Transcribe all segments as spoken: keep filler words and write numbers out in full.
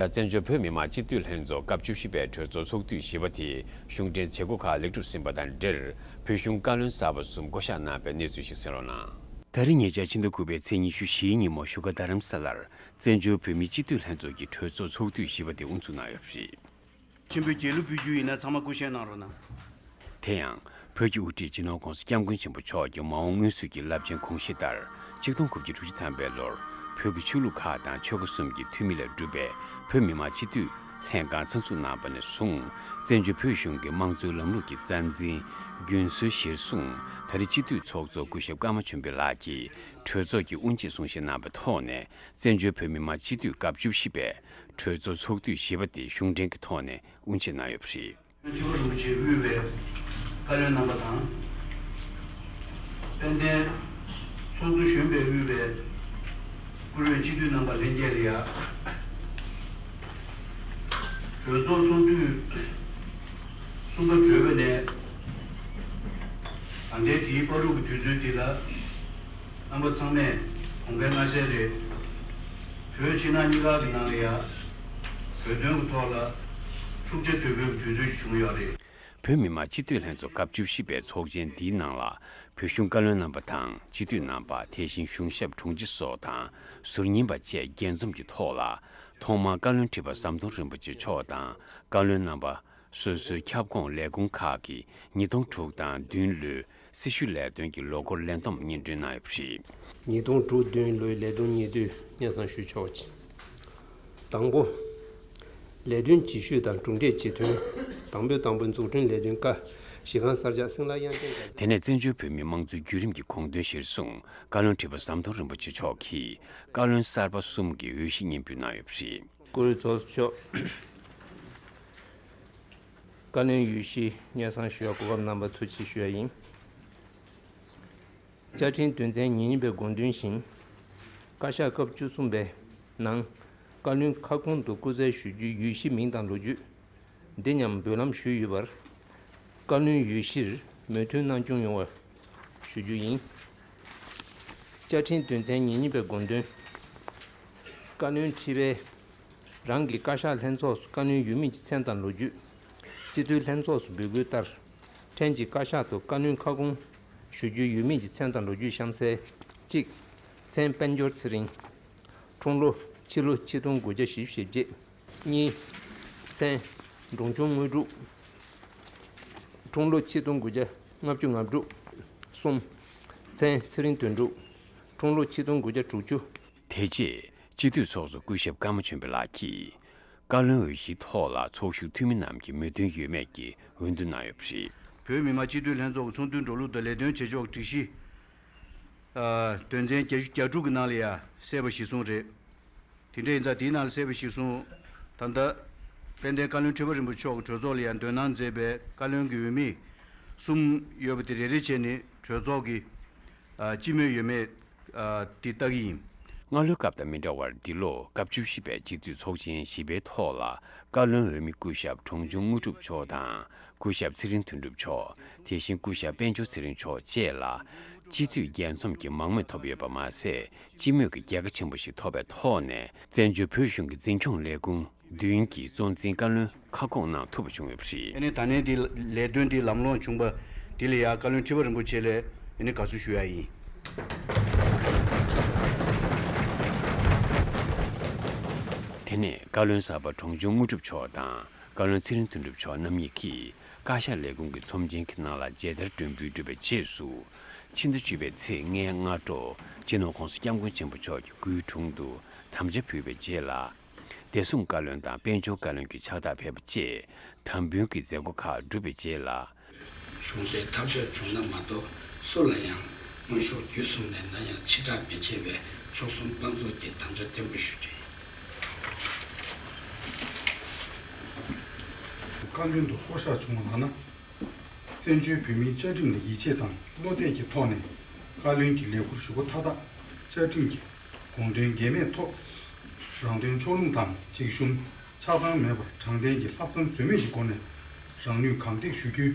བཙན་བྱོལ་བོད་མི་མང་སྤྱི་འཐུས་ལྷན་ཚོགས་སྐབས་བཅུ་བཞི་པའི་གྲོས་ཚོགས་ཚོགས་དུས་བཞི་པ་དེ་གཞུང་འབྲེལ་བྱེད་སྒོ་ཁག་ལེགས་གྲུབ་ཟིན་པ་དང་འབྲེལ། བོད་གཞུང་བཀའ་བློན་གསར་པ་གསུམ་བསྐོ་གཞག་གནང་བའི་གནས་ཚུལ་ཞིག་གསན་རོགས་གནང་། ད་རེས་ཉེ་ཆར་ཕྱི་ཟླ་དགུ་པའི་ཚེས་ཉི་ཤུ་བཞིའི་ཉིན་མོ་བཞུགས་སྒར་རྡ་རམ་ས་ལར་བཙན་བྱོལ་བོད་མིའི་སྤྱི་འཐུས་ལྷན་ཚོགས་ཀྱི་གྲོས་ཚོགས་ཚོགས་དུས་བཞི་པ་དེ་དབུ་འཛུགས་གནང་ཡོད་པ་རེད། ཆེན་པོའི་དགེ་ལུགས་ཕུལ་རྒྱུ་ཡིན་ན་ཚང་མ་སྐུ་བཞེངས་གནང་རོགས་གནང་། དེ་ཡང་། བོད་ཀྱི་དབུ་ཁྲིད་སྤྱི་ནོར་༧གོང་ས་༧སྐྱབས་མགོན་ཆེན་པོ་མཆོག་གི་མ་འོངས་སྔོན་བསུ་གྱི་རླབས་ཆེན་དགོངས་གཞི་ལྟར། ཆིག་སྟོང་དགུ་བརྒྱ་དྲུག་ཅུ་ཐམ་པའི་ལོར། བོད་ཀྱི་ཆོས་ལུགས་ཁག་དང་ཆོལ་ཁ་གསུམ་གྱི་འཐུས་མི་ལས་གྲུབ་པའི་བོད་མི་མང་སྤྱི་འཐུས་ལྷན་ཁང་གསར་འཛུགས་གནང་བ་ནས་བཟུང་། བཙན་བྱོལ་བོད་གཞུང་གི་དམངས་གཙོའི་ལམ་ལུགས་ཀྱི་རྩ་འཛིན་རྒྱུན་སྲོལ་གཞིར་བཟུང་། ད་རེས་སྤྱི་འཐུས་ཚོགས་གཙོ་སྐུ་ཞབས་ཀརྨ་ཆོས་འཕེལ་ལགས་ཀྱིས་གྲོས་ཚོགས་ཀྱི་དབུ་འབྱེད་གསུང་བཤད་གནང་བའི་ཐོག་ནས། བཙན་བྱོལ་བོད་མི་མང་སྤྱི་འཐུས་སྐབས་བཅུ་བཞི་པའི་གྲོས་ཚོགས་ཚོགས་དུས་བཞི་པ་དེ་གཞུང་འབྲེལ་གྱི་ཐོག་ནས་དབུ་འབྱེད་གནང་ཡོད་པ་རེད། ཁྲི་པ་རིན་པོ་ཆེ་དབུས་པའི་བཀའ་བློན་རྣམ་པ་དང་། དཔལ་ལྡན་ཚོགས་གཙོ་གཞོན་པས་དབུས་པའི་སྐུ་མགྲོན་སྤྱི་འཐུས་རྣམ་པ་ལྷན་རྒྱས་ལ་ཡ། གྲོས་ཚོགས་ཚོགས་དུས་གསུམ་པ་གྲོལ་བ་ནས། ད་ལྟའི་དེའི་བར་དུ་གི་དུས་ཚོད་འདི་ལ། རྣམ་པ་ཚང་མས་དགོངས་པ་མངའ་གསལ་རེད། བོད་ཕྱི་ནང་གཉིས་ཀ་གི་ནང་ལ་ཡ། བོད་དོན་གྱི་ཐོག་ལ་འཁྲུག་ཆ་དོད་པོའི་དུས་ཚོད་ཅིག་བྱུང་ཡོད་རེད། བོད་མི་མང་སྤྱི་འཐུས་ལྷན་ཚོགས་སྐབས་བཅུ་བཞི་པའི་ཚོགས་ཆེན་འདིའི་ནང་ལ། བོད་གཞུང་བཀའ་བློན་རྣམ་པ་དང་སྤྱི་འཐུས་རྣམ་པ། དེ་བཞིན་གཞུང་ཞབས་དྲུང་ཆེ་སོགས་དང་ཟུར་ཉན་པ་བཅས་རྒྱས་འཛོམས་ཀྱི་ཐོག་ལ། ཐོག་མར་བཀའ་བློན་ཁྲི་པ་ཟམ་གདོང་རིན་པོ་ཆེ་མཆོག་དང་བཀའ་བློན་རྣམ་པ། སོ་སོའི་ཁྱབ་ཁོངས་ལས་ཁུངས་ཁག་གི་ཉིས་སྟོང་དྲུག་དང་བདུན་ལོའི་སྲི་ཞུའི་ལས་དོན་གྱི་ལོ་འཁོར་ལས་བསྡོམས་སྙན་སྒྲོན་གནང་ཡོད་པ་རེད། ཉིས་སྟོང་དྲུག་བདུན་ལོའི་ལས་དོན་སྙིང་བསྡུས་སྙན་སེང་ཞུ་ཆོག་ཅིང་། དང་པོ། ལས་དོན་ཇི་ཞུས་དང་གྲུབ་འབྲས་ཇི་ཐོན། དང་པོའི་དང་པོའི་འཛུགས་སྐྲུན་ལས་དོན་ཀ་གཞི་རྐང་གསར་རྒྱག་སྲིང་ལག་དབྱངས་ཅན་དང་། དེ་ནས་བཙན་བྱོལ་བོད་མིའི་དམངས་གཙོའི་བརྒྱུད་རིམ་གྱི་དགོངས་དོན་གཞིར་བཟུང་བཀའ་བློན་ཁྲི་པ་ཟམ་གདོང་རིན་པོ་ཆེ་མཆོག་གིས་བཀའ་བློན་གསར་པ་གསུམ་གྱི་འོས་གཞི་སྙན་འབུལ་གནང་ཡོད་པ་རེད། བཀུར་འོས་ཚོགས་གཙོ་མཆོག་བཀའ་བློན་འོས་གཞི་སྙན་སེང་ཞུ་བའི་གོ་སྐབས་གནང་བར་ཐུགས་རྗེ་ཆེ་ཞུ་བ་ཡིན། བཅའ་ཁྲིམས་དོན་ཚན་ཉེར་གཉིས་པའི་དགོངས་དོན་བཞིན། བཀའ་ཤག་སྐབས་བཅུ་གསུམ་པའི་ནང་བཀའ་བློན་ཁ་སྐོང་དུ་སྐུ་རྩལ་ཞུ་རྒྱུའི་འོས་གཞི་མིང་དང་ལོ་རྒྱུས་འདི་མཉམ་འབུལ་ལམ་ཞུས་ཡོད་པར། བཀའ་བློན་འོས་གཞིར་མོས་མཐུན་གནང་སྐྱོང་ཡོང་བ་ཞུ་རྒྱུ་ཡིན། བཅའ་ཁྲིམས་དོན་ཚན་ཉེར་གཉིས་པའི་དགོངས་དོན། བཀའ་བློན་ཁྲི་པས་རང་གི་བཀའ་ཤག་ལྷན་ཚོགས་སུ་བཀའ་བློན་འོས་མི་གྱི་མཚན་དང་ལོ་རྒྱུས། སྤྱི་འཐུས་ལྷན་ཚོགས་སུ་འབོད་སྐུལ་ལྟར། ཕྲན་གྱིས་བཀའ་ཤག་ཏུ་བཀའ་བློན་ཁ་སྐོང་ཞུ་རྒྱུའི་འོས་མི་གྱི་མཚན་དང་ལོ་རྒྱུས་གཤམ་གསལ། གཅིག་མཚན་དཔལ་འབྱོར་ཚེ་རིང་། འཁྲུངས་ལོ་ཕྱི་ལོ་ཆིག་སྟོང་དགུ་བརྒྱ་བཞི་བཅུ་ཞེ་བརྒྱད། གཉིས། མཚན་འབྲོང་ཆུང་དངོས་གྲུབ། འཁྲུངས་ལོ་ཆིག་སྟོང་དགུ་བརྒྱ་ལྔ་བཅུ་ང་དྲུག་གསུམ། མཚན་ཚེ་རིང་དོན་གྲུབ། འཁྲུངས་ལོ་ཆིག་སྟོང་དགུ་བརྒྱ་དྲུག་ཅུ། དེ་རྗེས་སྤྱི་འཐུས་ཚོགས་གཙོ་སྐུ་ཞབས་ཀརྨ་ཆོས་འཕེལ་ལགས་ཀྱིས་བཀའ་བློན་འོས་གཞིའི་ཐོག་ལ་ཚོགས་ཞུགས་འཐུས་མི་རྣམས་ཀྱི་མོས་མཐུན་ཡོད་མེད་ཀྱི་འོས་བསྡུ་གནང་ཡོད་པ་རེད། བོད་མི་མང་སྤྱི་འཐུས་ལྷན་ཚོགས་ཀྱི་ཚོགས་འདུའི་འགྲོ་ལུགས་དང་ལས་དོན་བྱེད་ཕྱོགས་སྒྲིག་གཞི། ཨ། དོན་ཚན་བརྒྱད་ཅུ་གྱ་དྲུག་གི་ནང་ལ་ཡང་གསལ་བ་གཞིར་བཟུང་རེད། དེ་འདྲ་ཡིན་ཙང་དེའི་ནང་ལ་གསལ་བ་གཞིར་བཟུང་། ད་ལྟ་དཔལ་ལྡན་བཀའ་བློན་ཁྲི་པ་རིན་པོ་ཆེ་མཆོག་གིས་གྲོས་ཚོགས་ལ་ཡང་འདོན་གནང་མཛད་པའི་བཀའ་བློན་གྱི་འོས་མི་གསུམ་ཡོད་པ་དེ་རེ་རེ་བྱས་ནས་གྲོས་ཚོགས་ཀྱི་ཨ། སྤྱི་མོས་ཡོད་མེད་ཨ། དེ་ལྟ་གི་ཡིན། སྔ་ལོའི་སྐབས་དང་མི་འདྲ་བར་འདི་ལོ་སྐབས་བཅུ་བཞི་པའི་སྤྱི་འཐུས་ཚོགས་ཆེན་བཞི་པའི་ཐོག་ལ་བཀའ་བློན་འོས་མི་སྐུ་ཞབས་འབྲོང་ཆུང་དངོས་གྲུབ་མཆོག་དང་། སྐུ་ཞབས་ཚེ་རིང་དོན་གྲུབ་མཆོག་དེ་བཞིན་སྐུ་ཞབས་དཔལ་འབྱོར་ཚེ་རིང་མཆོག་བཅས་ལ་སྤྱི་འཐུས་རྒྱས་འཛོམས་ཀྱི་མང་མོས་ཐོབ་ཡོད་པ་མ་ཟད། སྤྱི་མོས་ཀྱི་རྒྱལ་ཁ་ཆེན་པོ་ཞིག་ཐོབ་པའི་ཐོག་ནས་བཙན་བྱོལ་བོད་གཞུང་གི་འཛིན་སྐྱོང་ལས་ཁུངས་བདུན་གྱི་གཙོ་འཛིན་བཀའ་བློན་ཁ་སྐོང་གནང་ཐུབ་པ་བྱུང་ཡོད་པ་རེད། ཨ་ནི་ད་ནས་འདི་ལས་དོན་འདི་ལམ་ལྷོང་བྱུང་པ་འདི་ལ་ཡང་བཀའ་བློན་ཁྲི་པ་རིན་པོ་ཆེ་ལ་ཨ་ནི་དགའ་བསུ་ཞུ་ཡ་ཡིན། དེ་ནས་བཀའ་བློན་གསར་པ་འབྲོང་ཆུང་དངོས་གྲུབ་མཆོག་དང་། བཀའ་བློན་ཚེ་རིང་དོན་གྲུབ་མཆོག་རྣམ་གཉིས་ཀྱིས་བཀའ་ཤག་ལས་ཁུངས་ཀྱི་ཚོམས་ཆེན་གྱི་ནང་ལ་མཇལ་དར་སྒྲོན་འབུལ་གྲུབ་པའི་རྗེས་སུ། ཕྱི་ཟླ་བཅུ་པའི་ཚེས་ལྔའི་སྔ་དྲོ་སྤྱི་ནོར་༧གོང་ས་༧སྐྱབས་མགོན་ཆེན་པོ་མཆོག་གི་སྐུའི་དྲུང་དུ་དམ་བཅའ་ཕུལ་བའི་རྗེས་ལ། བདེ་སྲུང་བཀའ་བློན་དང་དཔལ་འབྱོར་བཀའ་བློན་གྱི་ཕྱག་རྟགས་ཕེབས་པ་བཅས་དམ་འབུལ་གྱི་མཛད་སྒོ་ཁག་གྲུབ་པའི་རྗེས་ལ། གཞུང་འབྲེལ་ཐབས་ཤོར་བྱུང་ན་མ་གཏོགས་སུ་ལ་ཡང་དངོས་ཤུགས་བརྒྱུད་གསུམ་ནས་ནམ་ཡང་ཕྱིར་བསྒྲགས་མི་བྱེད་པའི་ཕྱོགས་གསུམ་དཔང་བཙུགས་ཀྱིས་དམ་བཅའ་བརྟན་པོ་ཞུ་རྒྱུ་ཡིན། བཀའ་བློན་དུ་བསྐོ་གཞག་བྱུང་བ་ལགས་ན། བཙན་བྱོལ་བོད་མིའི་བཅའ་ཁྲིམས་ལ་ཡིད་ཆེས་དང་བློ་གཏད་ཀྱི་ཐོག་ནས་བཀའ་བློན་གྱི་ལས་ཁུར་ཞུ་སྒོ་མཐའ་དག་བཅའ་ཁྲིམས་ཀྱི་དགོངས་དོན་འགལ་མེད་ཐོག་རང་དོན་ཕྱོགས་ལྷུང་དང་འཇིགས་ཞུམ་ཆགས་སྡང་མེད་པར་དྲང་བདེན་གྱི་ལྷག་བསམ་ཟོལ་མེད་ཀྱི་སྒོ་ནས་རང་ནུས་གང་ཐེག་ཞུ་རྒྱུའི་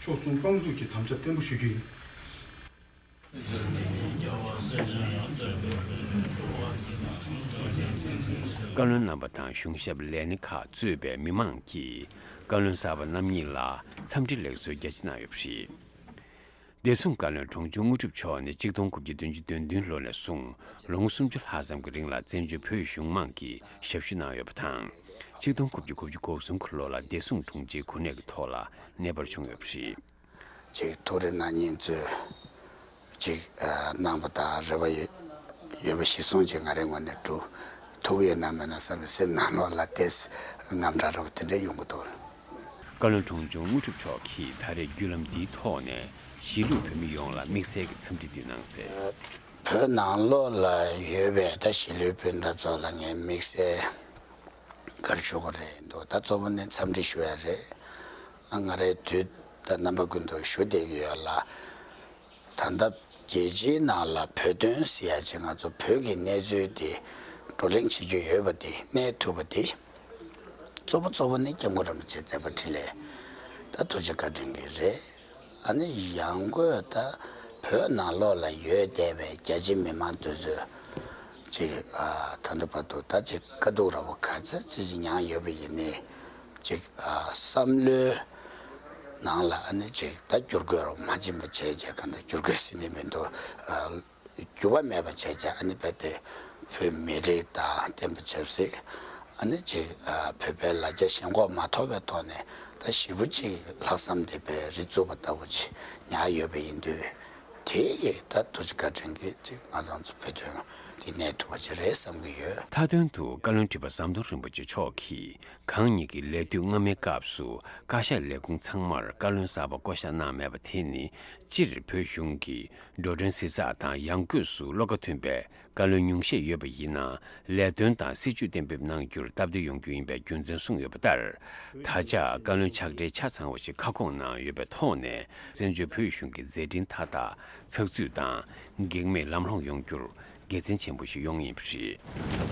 ཕྱོགས་གསུམ་དཔང་བཙུགས་ཀྱིས་དམ་བཅའ་བརྟན་པོ་ཞུ་རྒྱུ་ཡིན། བཀའ་བློན་རྣམ་པ་དང་གཞུང་ཞབས་ལས་སྣེ་ཁག་གཙོས་པའི་མི་མང་གིས་བཀའ་བློན་གསར་པ་རྣམ་གཉིས་ལ་འཚམས་འདྲི་ལེགས་གསོལ་རྒྱ་ཆེ་གནང་ཡོད་པ་རེད། བདེ་སྲུང་བཀའ་བློན་དྲུང་ཆུང་དངོས་གྲུབ་མཆོག་ནི་གཅིག་སྟོང་དགུ་བརྒྱ་བདུན་ཅུ་དོན་བདུན་ལོ་ནས་བཟུང་ལོ་ངོ་སུམ་ཅུ་ལྷག་ཙམ་གྱི་རིང་ལ་བཙན་བྱོལ་བོད་གཞུང་མང་གིས་ཞབས་ཞུ་གནང་ཡོད་པ་དང་། གཅིག་སྟོང་དགུ་བརྒྱ་དགུ་བཅུ་གོ་གསུམ་གྱི་ལོ་ལ་བདེ་སྲུང་དྲུང་ཆེའི་གོ་གནས་ཀྱི་ཐོག་ལ་གནས་སྤར་བྱུང་ཡོད་པ་རེད། ཅིག་ཐུགས་རེ་གནང་མཁན་ཚོས་ཅིག་ཨ་གནང་བ་དང་རེ་བ་ཡོད་ཡོད་པ་གཞིར་བཟུང་ཅིག་ང་རའི་ངོས་ནས་འགྲོ་ཐུབ་ཡོད་ན་མེད་ན་བསམ་པའི་སེམས་ནང་ལོགས་ལ་དེ་དངངས་སྐྲག་འདྲ་པོ་དེ་འདྲ་ཡོང་གི་འདུག་བཀའ་བློན་དྲུང་ཆུང་དངོས་གྲུབ་མཆོག་གིས་ད་རེས་བརྒྱུད་ལམ་འདིའི་ཐོག་ནས་གཞིས་ལུས་བོད་མི་ཡོངས་ལ་དམིགས་བསལ་གྱི་འཚམས་འདྲི་འདི་གནང་གསལ། བོད་ནང་ལོགས་ལ་ཡོད་པའི་ད་གཞིས་ལུས་སྤུན་ཟླ་ཚོ་ལ་ངས་དམིགས་བསལ་ག་རེ་ཞུ་དགོས་རེད་འདུག་ད་གཙོ་བོ་ནི་འཚམས་འདྲི་ཞུ་ཡ་རེད། ཨ་ང་རའི་དུས་ད་རྣམ་པ་ཀུན་ཏུ་ཞུ་བསྡད་ཀྱི་ཡོད་ལ། ད་ལྟ་རྒྱལ་སྤྱིའི་ནང་ལ་བོད་དོན་ཟེར་ཡ་ཅིག་ང་ཚོ་བོད་ཀྱི་གནས་ཚུལ་འདི་བགྲོ་གླེང་བྱེད་རྒྱུ་ཡོད་པ་འདི་གནས་ཐུབ་པ་འདི། གཙོ་བོ་གཙོ་བོ་ནི་སྐྱབས་མགོན་རིན་པོ་ཆེ་མཛད་པ་འཕྲིན་ལས་ད་ཐུགས་རྗེ་བཀའ་དྲིན་གྱིས་རེད། ཨ་ནི་ཡང་སྒོས་ད་བོད་ནང་ལོགས་ལ་ཡོད་བསྡད་པའི་རྒྱ་ཆེ་མི་མང་དེ་ཚོས་ཅིག་ཨ་ད་ལྟ་བར་དུ་ད་ཅིག་དཀའ་སྡུག་ར་བ་ག་ཚད་ཅིག་མྱངས་ཡོད་པ་ཡིན་ནའི་ཅིག་ཨ་བསམ་བློའི་ནང་ལ་ཨ་ནི་ཅིག་ད་བསྒྱུར་བཀོད་རོགས་མ་ཕྱིན་པ་བྱས་བྱས་ག་འདྲ་བསྒྱུར་བཀོད་ཟེར་ནི་མི་འདུག་ཨ། འགྱུར་བ་མེད་པ་བྱས་བྱས་ཨ་ནི་རྦད་དེ་བོད་མི་རིགས་དང་བརྟེན་པ་ཆབ་སྲིད་ཨ་ནི་ཅིག་ཨ་བོད་པའི་ལ་རྒྱ་ཞེན་ཁོག་མ་ཐོབ་པའི་ཐོག་ནས་ད་ཞེ་པོ་ཅིག་ལྷག་བསམ་དེ་བས་རི་བཙུགས་པ་ལྟ་བུ་ཅིག་ཉར་ཡོད་པ་ཡིན་དུས་དེ་གིས་ད་ཐུགས་རྗེ་བཀའ་དྲིན་གྱིས་ཅིག་ང་རང་ཚོ་བོད་དོན་འདི་གནས་ཐུབ་པ་ཅིག་རེད་བསམ་གྱི་ཡོད། མཐའ་དོན་དུ་བཀའ་བློན་ཁྲི་པ་ཟམ་གདོང་རིན་པོ་ཆེ་མཆོག་གིས་གང་ཉིད་ཀྱི་ལས་དུས་སྔ་མའི་སྐབས་སུ་བཀའ་ཤག་ལས་ཁུངས་ཚང་མར་བཀའ་བློན་གསར་པ་བསྐོ་གཞག་གནང་མེད་པ་དེ་ནི་སྤྱིར་བོད་གཞུང་གི་འགྲོ་གྲོན་གཟི་ཚགས་དང་ཡང་སྒོས་སུ་བློ་ཁ་མཐུན་པའི་བཀའ་བློན་ཉུང་ཤས་ཡོད་པ་ཡིན་ན་ལས་དོན་དང་སྲིད་ཇུས་གཏན་འབེབས་གནང་རྒྱུར་སྟབས་བདེ་ཡོང་རྒྱུ་ཡིན་པའི་རྒྱུ་མཚན་གསུངས་ཡོད་པ་ལྟར། ད་ཆ་བཀའ་བློན་ཕྱག་སྦྲེལ་ཆ་ཚང་བ་ཞིག་ཁ་སྐོང་གནང་ཡོད་པའི་ཐོག་ནས་བཙན་བྱོལ་བོད་གཞུང་གི་མཛད་འཕྲིན་མཐའ་དག་ཚགས་ཚུད་དང་གེགས་མེད་ལམ་ལྷོང་ཡོང་རྒྱུར་དགེ་མཚན་ཆེན་པོ་ཞིག་ཡོང་ངེས་པ་རེད།